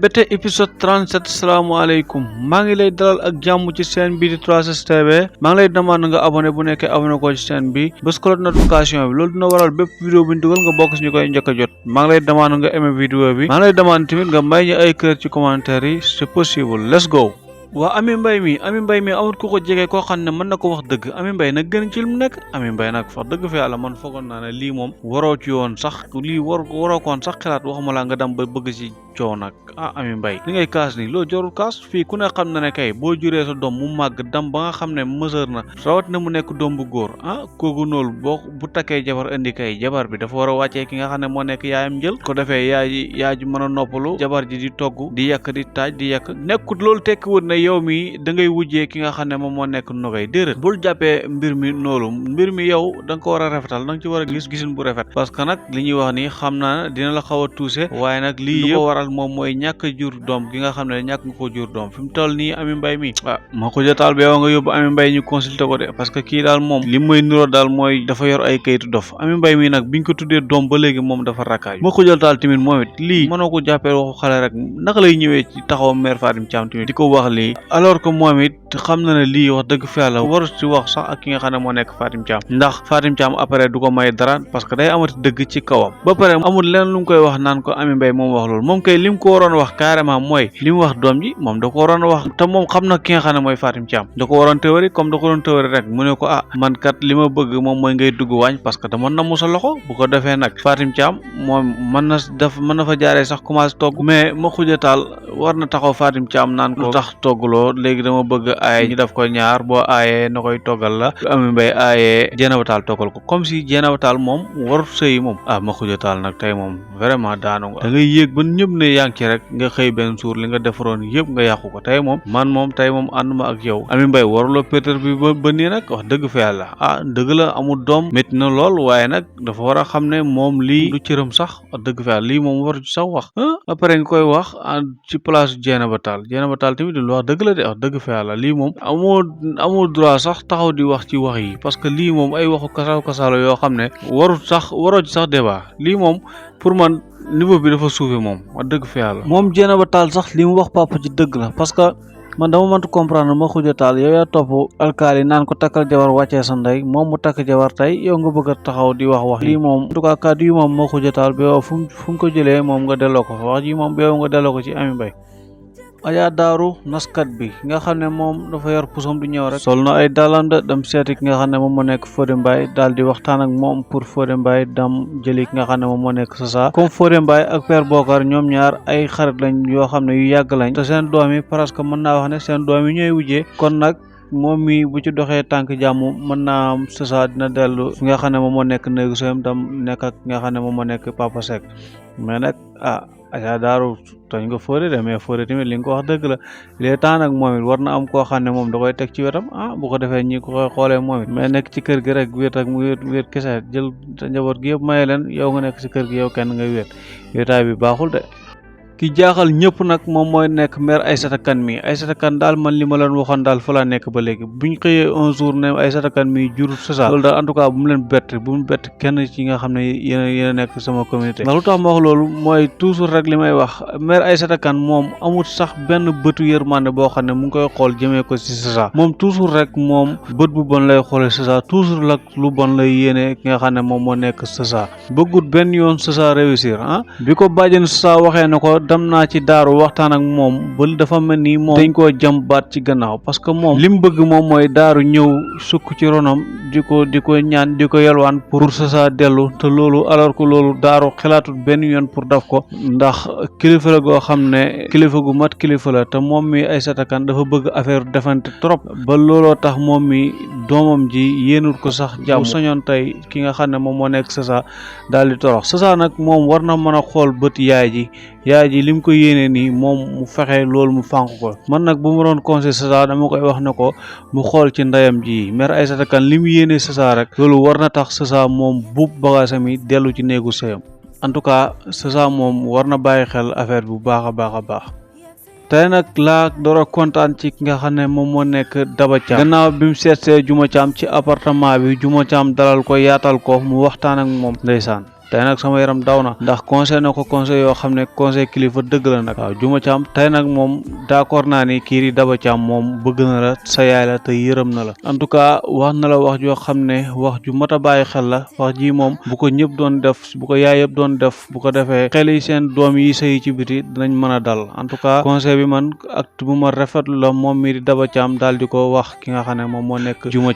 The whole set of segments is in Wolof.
bete épisode 37 salaamaaleykum maa ngi lay dalal ak jàmm ci chaîne bi di 3STV maa ngi lay demande nga abonné bu nekkee abonné ko ci chaîne bi bés ko notification bi loolu dina waral bépp vidéo bu ñu dugal nga bokk ci ñu koy njëkk a jot maa ngi lay demande nga aimé vidéo bi maa ngi lay demande tamit nga may ñu ay kër ci commentaire yi c'est possible let's go. waa Amy Mbaye mi amul ku ko jege koo xam ne mën na ko wax dëgg Amy Mbaye nag gën ci li mu nekk Amy Mbaye nag wax dëgg fa yàlla man foogoon naa ne lii moom waroo ci yoon sax lii waroo koon sax xalaat waxuma laa nga dem ba bëgg ci coow nag Amy Mbaye li ngay kaas nii loolu jarul kaas fii ku ne xam na ne kay boo juree sa doom mu màgg dem ba nga xam ne mësër na rawat na mu nekk doom bu góor kooku noonu bu takkee jabar indi kay jabar bi dafa war a wàccee ki nga xam ne moo nekk yaayam jël ko defee yaay ji mën a noppalu jabar ji di togg di yàq di taaj di yàq nekkut loolu tekkiwut ne yow mi da ngay wujjee ki nga xam ne moom moo nekk nogay déedéet bul jàppee mbir mi noolu mbir mi yow da nga ko war a rafetal da nga ci war a gisin bu rafet parce que nag li ñuy wax ni xam naa dina la xaw a tuuse waaye nag lii yëpp ko waral moom mooy ñàkk jur doom gi nga xam ne ñàkk nga ko jur doom fi mu toll nii Amy Mbaye mi ma ko jotaal ba yow nga yóbbu Amy Mbaye ñu consulté ko de parce que kii daal moom li muy nuroo daal mooy dafa yor ay kayitu dof Amy Mbaye mi nag biñ ko tuddee doom ba léegi moom dafa rakkaaju ma ko jotaal tamit moom it lii mënoo ko jàppee waxu xale rek naka lay ñëwee ci taxaw mère Fatim Thiam tamit di ko wax lii alors que moom it xam na ne lii wax dëgg fa yàlla waru ci wax sax ak ki nga xam ne moo nekk Fatim Thiam ndax Fatim Thiam après du ko may dara parce que day amati dëgg ci kawam ba pare amul leneen lu mu koy wax naan ko Amy Mbaye moom wax loolu moom kay li mu ko waroon wax carrément mooy li mu wax doom ji moom da ko waroon wax te moom xam na ki nga xam ne mooy Fatim Thiam da ko waroon théorie comme da ko doon théorie rek mu ne ko man kat li ma bëgg moom mooy ngay dugg waañ parce que dama namu sa loxo bu ko defee nag Fatim Thiam moom mën na fa jaaree sax commencé togg mais ma xujataal war na taxaw Fatim Thiam naan ko tax toggloo léegi dama bëgg aaye ñu def ko ñaar boo aayee na koy toggal la Amy Mbaye aayee Dieynaba Tall toggal ko comme si Dieynaba Tall moom warut sëy moom ma xujataal nag tey moom vraiment daanu nga da ngay yéeg ba ñëpp ne yaa ngi ci rek nga xëy benn suur li nga defaroon yëpp nga yàqu ko tey moom tey moom ànduma ak yow Amy Mbaye waruloo péter bi ba nii nag wax dëgg fa yàlla dëgg la amul doom métti na lool waaye nag dafa war a xam ne moom lii du cëram sax wax dëgg fa yàlla lii moom waru ci sax wax après nga koy wax ci place Dieynaba Tall tamit lu wax dëgg la de wax dëgg fa yàlla lii moom amul droit sax taxaw di wax ci wax yi parce que lii moom ay waxu kasaalo yoo xam ne waroo ci sax débat lii moom pour man niveau bi dafa suufe moom wax dëgg fa yàlla moom Dieynaba Tall sax li mu wax papa ci dëgg la parce que man dama mënta comprendre ma xuja taal yow yaa topp alkaali naan ko takkal jabar wàccee sa ndey moom mu takk jabar tey yow nga bëgg a taxaw di wax lii moom en tout cas kàddu yi moom ma xuja taal bi yow fu mu ko jëlee moom nga delloo ko fa wax ji moom bi yow nga delloo ko ci Amy Mbaye Adja Daaru naskat bi nga xam ne moom dafa yor pusom du ñëw rek sol na ay dàllam de dem seeti ki nga xam ne moom moo nekk Fodé Mbaye daal di waxtaan ak moom pour Fodé Mbaye dem jëli ki nga xam ne moom moo nekk Sasa comme Fodé Mbaye ak Père Bokar ñoom ñaar ay xarit lañ yoo xam ne yu yàgg lañ te seen doom yi presque mën naa wax ne seen doom yi ñooy wujjee kon nag moom mi bu ci doxee tànk jàmm mën naa am Sasa dina dellu fi nga xam ne moom moo nekk néegu sëyam tam nekk ak ki nga xam ne moom moo nekk Papa Seck mais nag Adja Daaru tooñ nga Fodé de mais Fodé tamit li nga ko wax dëgg la les temps nag moom it war na am koo xam ne moom da koy teg ci wetam bu ko defee ñi ko koy xoolee moom it mais nekk ci kër gi rek wéet kese jël sa njaboot gi yëpp maye leen yow nga nekk ci kër gi yow kenn nga wéetaay bi baaxul de ki jaaxal ñëpp nag moom mooy nekk mère Aïssata Kane mi Aïssata Kane daal man li ma leen waxoon daal fa laa nekk ba léegi buñ xëyee un jour ne Aïssata Kane mi jur Sasa loolu daal en tout cas bu mu bett kenn ci nga xam ne yéen a nekk sama communauté ndax lu tax ma wax loolu mooy toujours rek li may wax mère Aïssata Kane moom amul sax benn bëtu yërmande boo xam ne mu ngi koy xool jëmee ko ci Sasa moom toujours rek moom bët bu bon lay xoolee Sasa toujours lak lu bon lay yéene ki nga xam ne moom moo nekk Sasa bëggut benn yoon Sasa réussir bi ko bàjjen Sasa waxee na ko dem naa ci daaru waxtaan ak moom ba dafa mel ni moom dañ koo jam baat ci gannaaw parce que moom li mu bëgg moom mooy daaru ñëw sukk ci ronam di ko ñaan di ko yalwaan pour Sasa dellu te loolu alors que loolu daaru xalaatut benn yoon pour daf ko ndax kilifa la goo xam ne kilifa gu mat kilifa la te moom mi Aïssata Kane dafa bëgg affaire defante trop ba looloo tax moom mi doomam ji yéenut ko sax jàmm bu soñoon tey ki nga xam ne moom moo nekk Sasa daal di torox Sasa nag moom war na mën a xool bët yaay ji lim ko yéene nii moom mu fexe loolu mu fànq ko man nag bu ma doon conseil Sasa dama koy wax ne ko mu xool ci ndeyam ji mère Aïssata Kane li mu yéene Sasa rek loolu war na tax Sasa moom buub bagaasam yi dellu ci néegu sëyam en tout cas Sasa moom war na bàyyi xel affaire bu baax a baax tey nag laa door a kontaan ci ki nga xam ne moom moo nekk Daba Thiam gannaaw bi mu seetsee Juma Thiam ci appartement bi Juma Thiam dalal ko yaatal ko mu waxtaan ak moom ndeysaan tey nag sama yaram daw na ndax conseil na ko conseil yoo xam ne conseil kilifa dëgg la nag waaw Juma Caam tey nag moom d'accord naa ni kii di Daba Caam moom bëgg na la sa yaay la te yërëm na la en tout cas wax na la wax joo xam ne wax ju mat a bàyyi xel la wax ji moom bu ko ñëpp doon def bu ko yaay yëpp doon def bu ko defee xel yi seen doom yi sëy ci biti dinañ mën a dal en tout cas conseil bi man acte bu ma rafetlu la moom mi di Daba Caam daal di ko wax ki nga xam ne moom moo nekk Juma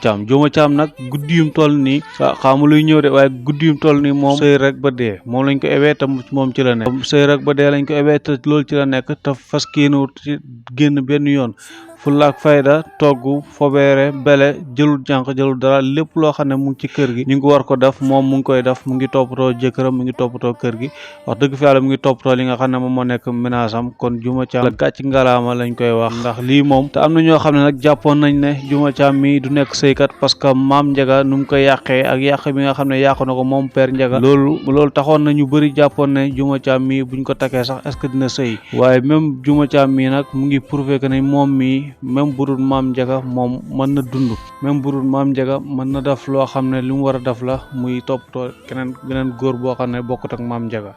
Caam nag guddi yum toll nii xaamu luy ñëw de waaye guddi yum toll nii moom sëy rek ba dee moom lañ ko ewee te moom ci la nekk sëy rek ba dee lañ ko ewee te loolu ci la nekk te fas kéenut ci génn benn yoon fulla ak fayda togg fobeere bele jëlul jànq jëlul dara lépp loo xam ne mu ngi ci kër gi ñu ngi war ko def moom mu ngi koy def mu ngi toppatoo jëkkëram mu ngi toppatoo kër gi wax dëgg fi yàlla mu ngi toppatoo li nga xam ne moom moo nekk ménage am kon Juma Caam la gàcc ngalaama lañ koy wax ndax lii moom te am na ñoo xam ne nag jàppoon nañ ne Juma Caam mi du nekk sëykat parce que maam Njaga nu mu koy yàqee ak yàq bi nga xam ne yàqu na ko moom père Njaga loolu taxoon na ñu bëri jàppoon ne Juma Caam mi buñ ko takkee sax est-ce que dina sëy waaye même Juma Caam mi nag mu ngi prouvé que ne moom mi même bu dul maam Njaga moom mën na dund même bu dul maam Njaga mën na def loo xam ne li mu war a def la muy toppatoo beneen góor boo xam ne bokkut ak maam Njaga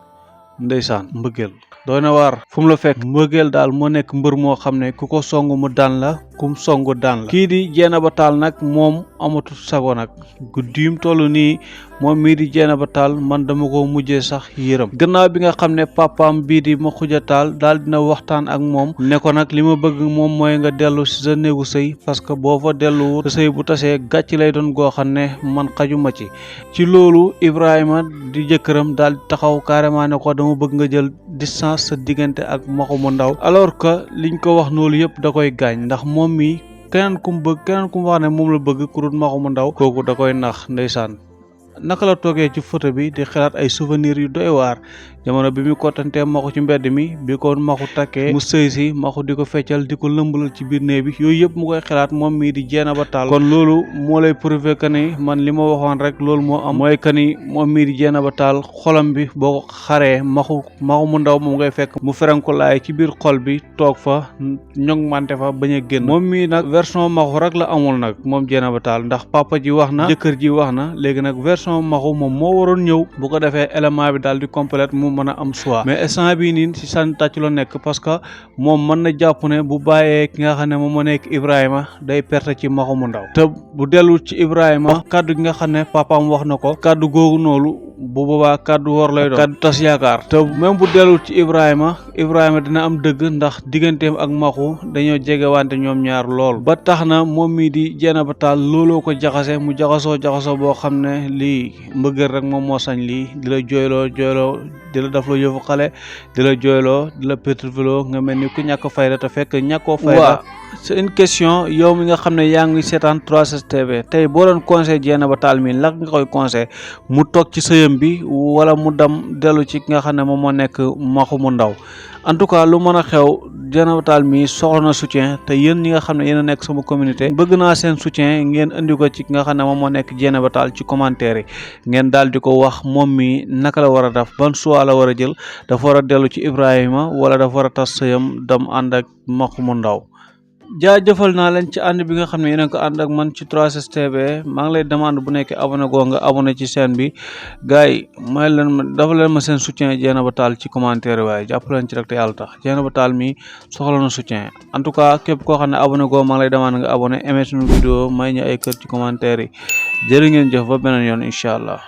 ndeysaan mbëggeel doy na waar fu mu la fekk mbëggeel daal moo nekk mbër moo xam ne ku ko song mu daan la kum song daan la kii di Dieynaba Tall nag moom amatul sago nag guddi yum toll nii moom mii di Dieynaba Tall man dama ko mujjee sax yërëm gannaaw bi nga xam ne papaam bii di Makhoudia Tall daal dina waxtaan ak moom ne ko nag li ma bëgg moom mooy nga dellu si sa néegu sëy parce que boo fa delluwut sa sëy bu tasee gàcc lay doon goo xam ne man xajuma ci loolu Ibrahima di jëkkëram daal di taxaw carrément ne ko dama bëgg nga jël distance sa diggante ak Maxu mu ndaw alors que liñ ko wax noonu yëpp da koy gaañ ndax moom mi keneen ku mu wax ne moom la bëgg ku dul Maxu mu ndaw kooku da koy nax ndeysaan naka la toogee ci photo bi di xalaat ay souvenirs yu doy waar jamono bi mu kottantee Maxu ci mbedd mi bi ko Maxu takkee mu sëy si Maxu di ko feccal di ko lëmbalal ci biir néeg bi yooyu yëpp mu koy xalaat moom mii di Dieynaba Tall kon loolu moo lay prouver que ni man li ma waxoon rek loolu moo am mooy que ni moom mii di Dieynaba Tall xolam bi boo ko xaree Maxu mu ndaw moom ngay fekk mu ferenkulaay ci biir xol bi toog fa ñoŋ mante fa bañ a génn moom mii nag version Maxu rek la amul nag moom Dieynaba Tall ndax papa ji wax na jëkkër ji wax na léegi nag version Maxu moom moo waroon ñëw bu ko defee élément bi daal di complète mu mën a am choix mais instant bii nii si sànni tàcc la nekk parce que moom mën na jàpp ne bu bàyyee ki nga xam ne moom moo nekk Ibrahima day perte ci Maxu mu ndaw te bu dellu ci Ibrahima kaddu gi nga xam ne papaam wax na ko kaddu googu noonu bu boobaa kaddu wor lay doon kaddu tas yaakaar te même bu dellu ci Ibrahima dina am dëgg ndax digganteem ak Maxu dañoo jege wante ñoom ñaar lool ba tax na moom mii di Dieynaba Tall looloo ko jaxase mu jaxasoo boo xam ne lii mbëggeel rek moom moo sañ lii di la jooyloo di la def loo yëfu xale di la jooyloo di la pétrifié nga mel ni ku ñàkk fayda te fekk ñàkkoo fayda. c'est une question yow mi nga xam ne yaa ngi seetaan 3STV tey boo doon conseil Dieynaba Tall mi lan nga koy conseil mu toog ci sëyam bi wala mu dem dellu ci ki nga xam ne moom moo nekk Maxu mu ndaw en tout cas lu mën a xew Dieynaba Tall mi soxla na soutien te yéen ñi nga xam ne yéen a nekk sama communauté bëgg naa seen soutien ngeen indi ko ci ki nga xam ne moom moo nekk Dieynaba Tall ci commentaire yi ngeen daal di ko wax moom mi naka la war a def ban choix la war a jël dafa war a dellu ci Ibrahima wala dafa war a tas sëyam dem ànd ak Maxu mu ndaw jaajëfal naa leen ci ànd bi nga xam ne yéen a ko ànd ak man ci 3STV maa ngi lay demande bu nekkee abonné goo nga abonné ci chaîne bi gars yi dafa leen ma seen soutien Dieynaba Tall ci commentaire waaye jàpp leen ci rek te yàlla tax Dieynaba Tall mi soxla na soutien en tout cas képp koo xam ne abonné goo maa ngi lay demande nga abonné aimé suñu vidéo may ñu ay kër ci commentaire yi jërë ngeen jëf ba beneen yoon incha allah